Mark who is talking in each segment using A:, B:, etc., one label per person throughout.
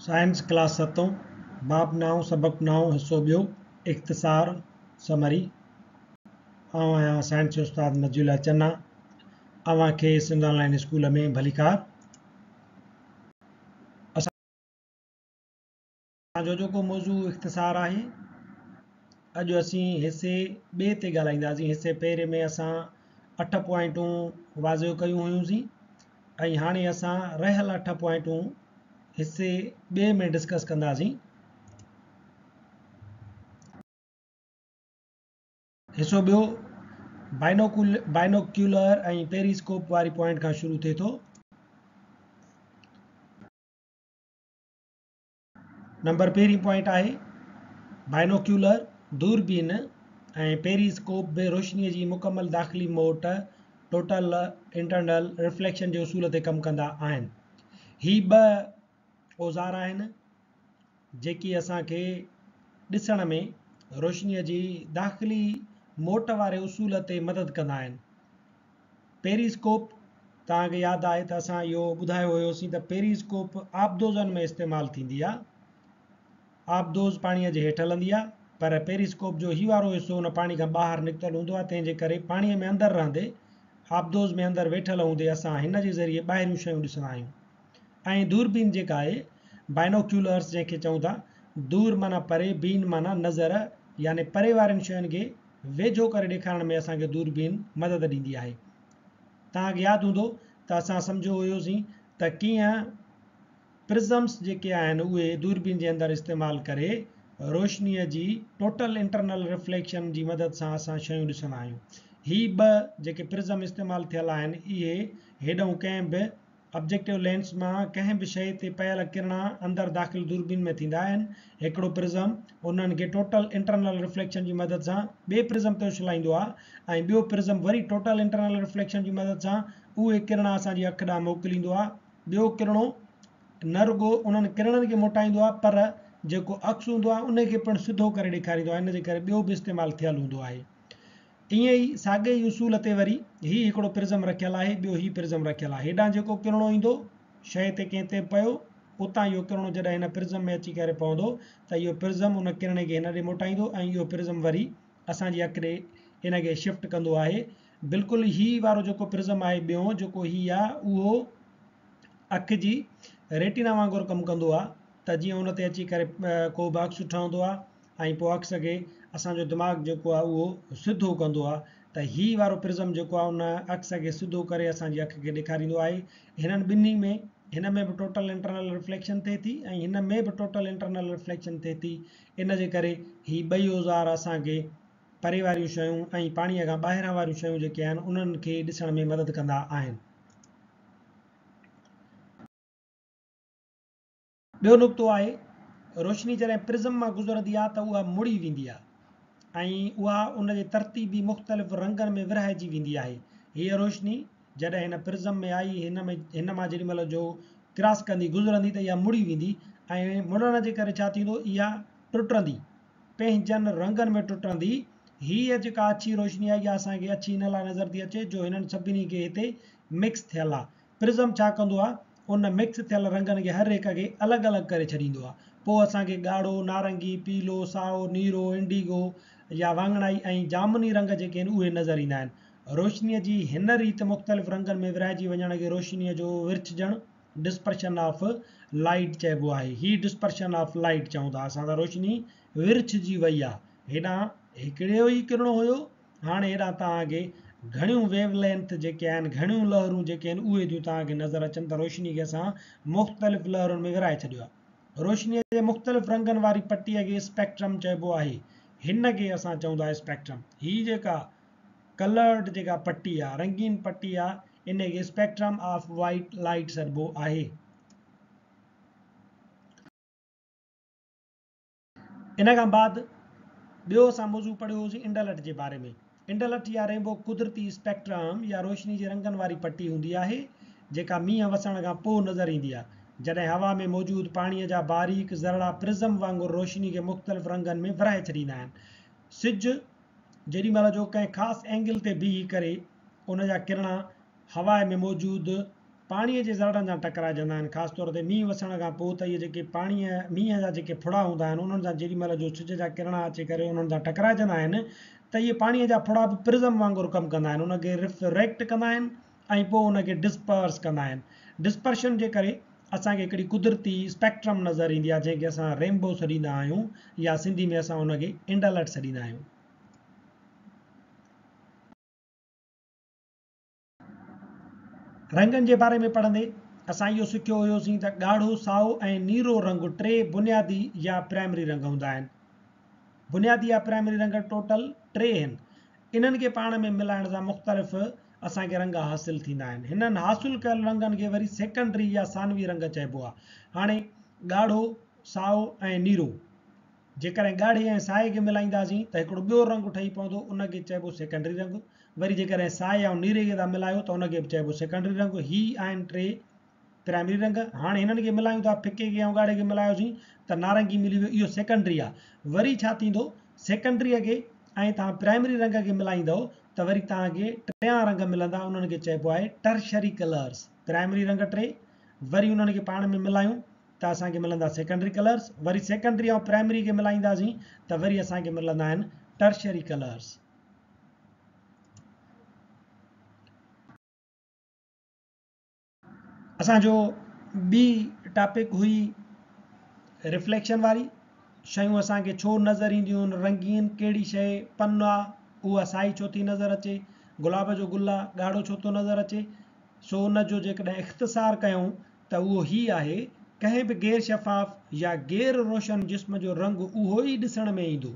A: Science class ستون، باب نائون، سبق نائون، حصو ٻيو، اختصار، Summary، آئون آهيان سائنس جو استاد نجي الله چنا، اوهان کي سنڌ آن لائين اسڪول ۾ ڀليڪار. اسان جو اڄوڪو موضوع اختصار آهي. اڄ اسين حصي ٻئي تي ڳالهائينداسين. حصي پهرين ۾ اسان اٺ پوائنٽون واضح ڪيون هيون سين ۽ هاڻي اسان رهيل اٺ پوائنٽون حصي ٻئي ۾ ڊسڪس ڪنداسين. حصو ٻيو بائنوڪيولر ۽ پيريسڪوپ واري پوائنٽ کان شروع ٿئي ٿو. نمبر پهرين پوائنٽ آهي بائنوڪيولر، دوربين، ۽ پيريسڪوپ به روشنيء جي مڪمل داخلي موٽ، Total Internal Reflection، جي اصول تي ڪم ڪندا آهن. هي ٻه اوزار آهن جيڪي اسان کي ڏسڻ ۾ روشنيء جي داخلي موٽ واري اصول تي مدد ڪندا آهن. پيريسڪوپ، توهان کي ياد آهي ته اسان اهو ٻڌايو هيوسين ته پيريسڪوپ آبدوزن ۾ استعمال ٿيندي آهي. آبدوز پاڻيء جي هيٺ هلندي آهي، پر پيريسڪوپ جو هي وارو حصو ان پاڻي کان ٻاهر نڪتل هوندو آهي، تنهن جي ڪري پاڻيء ۾ اندر رهندي، آبدوز ۾ اندر ويٺل هوندي اسان هن جي ذريعي ٻاهريون شيون ڏسندا آهيون. ۽ دوربين جيڪا آهي، Binoculars جنهن کي چئون ٿا، دور معنيٰ پري، بين معنيٰ نظر، يعني پري وارين شين کي ويجهو ڪري ڏيکارڻ ۾ اسان کي دوربين مدد ڏيندي آهي. توهان کي ياد هوندو ته اسان سمجهيو هيوسين ته ڪيئن پرزمس جيڪي آهن اهي دوربين جي اندر استعمال ڪري روشنيء جي ٽوٽل انٽرنل رفليڪشن جي مدد سان اسان شيون ڏسندا آهيون. هي ٻه جيڪي پرزم استعمال ٿيل آهن اهي هيڏانهن ڪنهن به آبجيڪٽو لينس مان ڪنهن به شيء تي پيل ڪرڻا اندر داخل دوربين ۾ ٿيندا آهن. هڪڙو پرزم انهن کي ٽوٽل انٽرنل رفليڪشن جي مدد سان ٻئي پرزم تي اڇلائيندو آهي ۽ ٻيو پرزم وري ٽوٽل انٽرنل رفليڪشن جي مدد سان اهي ڪرڻا اسان جي اک ڏانهن موڪليندو آهي. ٻيو ڪرڻو نه رڳو انهن ڪرڻن کي موٽائيندو آهي پر جيڪو عڪس هوندو آهي ان کي پڻ سڌو ڪري ڏيکاريندو آهي ان جي ڪري ٻيو به استعمال ٿيل هوندو آهي. ائين ئي ساڳئي ئي اصول تي وري هي هڪڙو پرزم رکيل آهي، ٻيو هي پرزم رکيل آهي. هيڏانهن جيڪو ڪرڻو ايندو، شيء تي ڪنهن تي به پيو، اتان اهو ڪرڻو جڏهن هن پرزم ۾ اچي ڪري پوندو ته اهو پرزم ان ڪرڻي کي هن ڏي موٽائيندو ۽ اهو پرزم وري اسان جي اک ڏي ان کي شفٽ ڪندو آهي. بلڪل هي وارو جيڪو پرزم آهي ٻيون جيڪو هي آهي اهو اک جي ريٽينا وانگر ڪم ڪندو آهي ته جيئن ان تي اچي ڪري ڪو به عڪس ٺهندو آهي. ۽ پوء عڪس کي اسان جو دماغ جيڪو آهي اهو سڌو ڪندو آهي ته هي وارو پرزم جيڪو آهي ان عڪس کي سڌو ڪري اسان جي اک کي ڏيکاريندو آهي. هنن ٻنهي ۾ هن ۾ به ٽوٽل انٽرنل رفليڪشن ٿئي ٿي ۽ هن ۾ به ٽوٽل انٽرنل رفليڪشن ٿئي ٿي ان جي ڪري هي ٻئي اوزار اسان کي پري واريون شيون ۽ پاڻيء کان ٻاهران واريون شيون جيڪي آهن انهن کي ڏسڻ ۾ مدد ڪندا آهن. ٻيو نقطو آهي، روشني جڏهن پرزم مان گذرندي آهي ته اها مڙي ويندي آهي ۽ اها ان جي ترتيبي مختلف رنگن ۾ ورهائجي ويندي آهي. هيء روشني جڏهن هن پرزم ۾ آئي هن ۾ هن مان جيڏي مهل جو ڪراس ڪندي گذرندي ته اها مڙي ويندي ۽ مڙڻ جي ڪري ڇا ٿيندو اها ٽٽندي پنهنجن رنگن ۾ ٽٽندي. هيء جيڪا اڇي روشني آهي اها اسان کي اڇي ان لاء نظر ٿي اچي جو هنن سڀني کي هتي مڪس ٿيل آهي. پرزم ڇا ڪندو آ ان مڪس ٿيل رنگن کي هر هڪ کي الڳ الڳ ڪري ڇڏيندو آ پوء اسان کي ڳاڙهو، نارنگي، پيلو، سائو، نيرو، انڊيگو يا واڱڻائي ۽ جامني رنگ جيڪي آهن اهي نظر ايندا آهن. روشنيء جي هن ريت مختلف رنگن ۾ ورهائجي وڃڻ کي روشنيء جو ورڇجڻ، Dispersion of Light، چئبو آهي. هي Dispersion of Light چئون ٿا اسان ته روشني ورڇجي وئي آ. هيڏانهن هڪڙو ئي ڪرڻو هيو هاڻي هيڏانهن توهان کي گهڻيون ويو لينٿ جيڪي آهن، گهڻيون لهرون جيڪي آهن اهي ٿيون توهان کي نظر اچن ته روشني کي اسان مختلف لهرن ۾ ورهائي ڇڏيو آهي. روشنيء جي مختلف رنگن واري پٽيء کي اسپيڪٽرم چئبو آهي. هن کي اسان چئون ٿا اسپيڪٽرم. هي جيڪا ڪلرڊ جيڪا پٽي آهي، رنگين پٽي آهي، ان کي اسپيڪٽرم آف وائيٽ لائيٽ سڏبو آهي. ان کان بعد ٻيو اسان موضوع پڙهيو هوسين انڊلٺ جي باري ۾. انڊلٺ يا رينبو قدرتي اسپيڪٽرم يا روشني جي رنگن واري پٽي هوندي آهي، جيڪا مينهن وسڻ کان پوء نظر ايندي آهي، جڏهن هوا ۾ موجود پاڻيء جا باريڪ ذرڙا پرزم وانگر روشني کي مختلف رنگن ۾ ورهائي ڇڏيندا آهن. سج جيڏي مهل جو ڪنهن خاص اينگل تي بيهي ڪري ان جا ڪرڻا هوا ۾ موجود پاڻيء جي ذرڙن سان ٽڪرائجندا آهن، خاص طور تي مينهن وسڻ کان پوء ته اهي جيڪي پاڻيء، مينهن جا جيڪي ڦڙا هوندا آهن، انهن سان جيڏي مهل جو سج جا ڪرڻا اچي ڪري انهن سان ٽڪرائجندا آهن ته اهي پاڻيء جا ڦڙا به پرزم وانگر ڪم ڪندا آهن، ان کي ريفريڪٽ ڪندا آهن ۽ پوء ان کي ڊسپرس ڪندا آهن. ڊسپرشن جي ڪري اسان کي هڪڙي قدرتي اسپيڪٽرم نظر ايندي آهي، جنهن کي اسان رينبو سڏيندا آهيون يا سنڌي ۾ اسان ان کي انڊلٺ سڏيندا آهيون. رنگن جي باري ۾ پڙهندي اسان اهو سکيو هيوسين ته ڳاڙهو، سائو ۽ نيرو رنگ ٽي بنيادي يا پرائمري رنگ هوندا آهن. بنيادي يا پرائمري رنگ ٽوٽل ٽي آهن. انهن کي پاڻ ۾ ملائڻ سان مختلف اسان کي رنگ حاصل ٿيندا آهن. هنن حاصل ڪيل رنگن کي وري سيڪنڊري يا ثانوي رنگ چئبو آهي. هاڻي ڳاڙهو، سائو ۽ نيرو جيڪڏهن ڳاڙهي ۽ سائي کي ملائينداسين ته هڪڙو ٻيو رنگ ٺهي پوندو، ان کي چئبو سيڪنڊري رنگ. وري جيڪڏهن سائي ۽ نيري کي ٿا ملايو ته ان کي به چئبو سيڪنڊري رنگ. هي آهن ٽي پرائمري رنگ. هاڻي هنن کي ملايون ٿا، ڦڪي کي ۽ ڳاڙهي کي ملايوسين ته نارنگي ملي ويو، اهو سيڪنڊري آهي. وري ڇا ٿيندو، سيڪنڊريء کي ۽ توهان پرائمري رنگ کي ملائيندؤ ته وري توهان کي ٽيان رنگ ملندا، انهن کي چئبو آهي ٽرشري ڪلرز. پرائمري رنگ ٽي، وري انهن کي پاڻ ۾ ملايون ته اسان کي ملندا سيڪنڊري ڪلرز، وري سيڪنڊري ۽ پرائمري کي ملائينداسين ته وري اسان کي ملندا آهن ٽرشري ڪلرز. اسان جو ٻي ٽاپڪ هئي ريفليڪشن واري شيون اسان کي ڇو نظر اينديون آهن، رنگين ڪهڙي شيء پن آ اها سائي ڇو ٿي نظر اچي، گلاب جو گل آ ڳاڙهو ڇو ٿو نظر اچي، سو ان جو جيڪڏهن اختصار ڪيون ته اهو هي آهي، ڪنهن به غير شفاف يا غير روشن جسم جو رنگ اهو ئي ڏسڻ ۾ ايندو.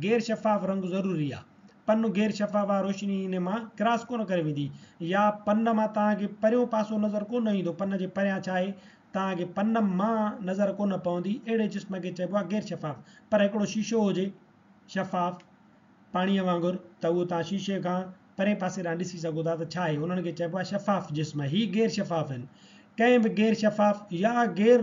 A: غير شفاف رنگ ضروري آ. پن غير شفاف آ روشني ان مان ڪراس ڪونه ڪري ويندي يا پن مان توهان کي پريون پاسو نظر ڪونه ايندو پن جي پريان ڇا آهي توهان کي پن مان نظر ڪونه پوندي اهڙي جسم کي چئبو آ غير شفاف پر هڪڙو شيشو هجي شفاف پاڻيء وانگر ته اهو توهان شيشي کان پرئين پاسي ڏانهن ڏسي سگهو ٿا ته ڇا آهي؟ انهن کي چئبو آهي شفاف جسم. هي غير شفاف آهن. ڪنهن به غير شفاف يا غير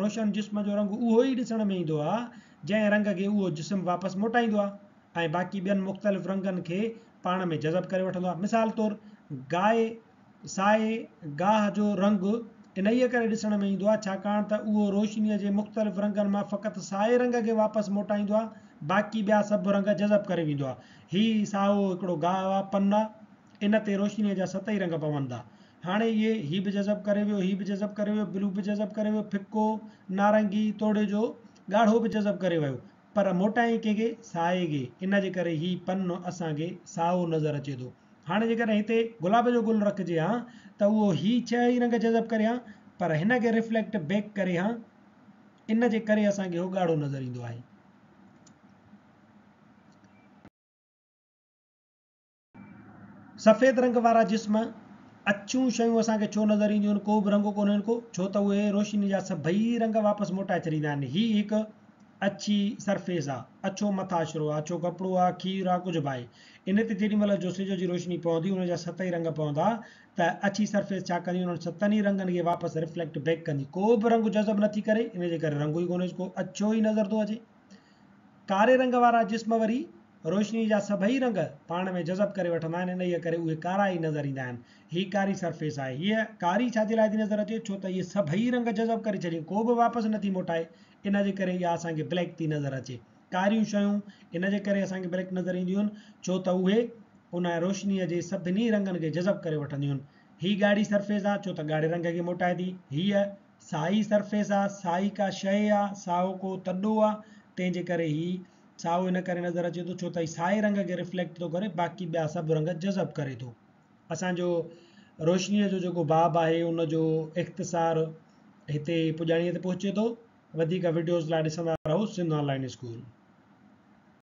A: روشن جسم جو رنگ اهو ئي ڏسڻ ۾ ايندو آهي، جنهن رنگ کي اهو جسم واپس موٽائيندو آهي ۽ باقي ٻين مختلف رنگن کي پاڻ ۾ جذب ڪري وٺندو آهي. مثال طور گائي سائي گاهه جو رنگ انهيء ڪري ڏسڻ ۾ ايندو آهي، ڇاڪاڻ ته اهو روشنيء جي مختلف رنگن مان فقط سائي رنگ کي واپس موٽائيندو آهي، باقي ٻيا سڀ رنگ جذب ڪري ويندو آهي. هي سائو هڪڙو گاهه آهي، پن آهي، ان تي روشنيء جا ست ئي رنگ پون ٿا. هاڻي اهي هي به جذب ڪري ويو، هي به جذب ڪري ويو، بلو به جذب ڪري ويو، ڦڪو، نارنگي توڙي جو ڳاڙهو به جذب ڪري ويو، پر موٽائين ڪنهن کي؟ سائي کي. ان جي ڪري هي پن اسان کي سائو نظر اچي ٿو. هاڻي جيڪڏهن هتي گلاب جو گل رکجي ها ته اهو هي ڇهه ئي رنگ جذب ڪري ها پر هن کي ريفليڪٽ بيڪ ڪري ها ان جي ڪري اسان کي اهو ڳاڙهو نظر ايندو آهي. سفيد رنگ وارا جسم اڇيون شيون اسان کي ڇو نظر اينديون آهن ڪو به رنگ ڪونهن ڪو ڇو ته اهي روشني جا سڀئي رنگ واپس موٽائي ڇڏيندا آهن هي هڪ اڇي سرفيس آ، اڇو مٿاڇرو آ، اڇو ڪپڙو آ، کير آ، ڪجهه به آهي. ان تي جيڏي مهل جو سج جي روشني پوندي، ان جا ست ئي رنگ پوندا ته اڇي سرفيس ڇا ڪندي، انهن ستن ئي رنگن کي واپس ريفليڪٽ بيڪ ڪندي. ڪو به رنگ جذب نه ٿي ڪري، ان جي ڪري رنگ ئي ڪونهيس ڪو، اڇو ئي نظر ٿو اچي. ڪاري رنگ وارا جسم وري روشني جا سڀئي رنگ پاڻ ۾ جذب ڪري وٺندا آهن، انهيء ڪري اهي ڪارا ئي نظر ايندا آهن. هي ڪاري سرفيس آهي. هيء ڪاري ڇا جي لاء ٿي نظر اچي؟ ڇو ته اهي سڀئي رنگ جذب ڪري ڇڏين، ڪو به واپس نه ٿي موٽائي. ان جي ڪري اها اسان کي بليڪ ٿي نظر اچي. ڪاريون شيون ان جي ڪري اسان کي بليڪ نظر اينديون آهن ڇو ته اهي ان روشنيء جي سڀني رنگن کي جذب ڪري وٺنديون آهن. هي ڳاڙهي سرفيس آهي ڇو ته ڳاڙهي رنگ کي موٽائي ٿي. هيء سائي سرفيس آهي، سائي ڪا شيء آهي، سائو ڪو تڏو آهي، تنهن جي ڪري هي سائو ان ڪري نظر اچي ٿو ڇو ته هي سائي رنگ کي ريفليڪٽ ٿو ڪري باقي ٻيا سڀ رنگ جذب ڪري ٿو. اسان جو روشنيء جو جيڪو باب آهي ان جو اختصار هتي پڄاڻيء تي پهچي ٿو. وڌيڪ وڊيوز لاء ڏسندا رهو سنڌ آن لائين اسڪول.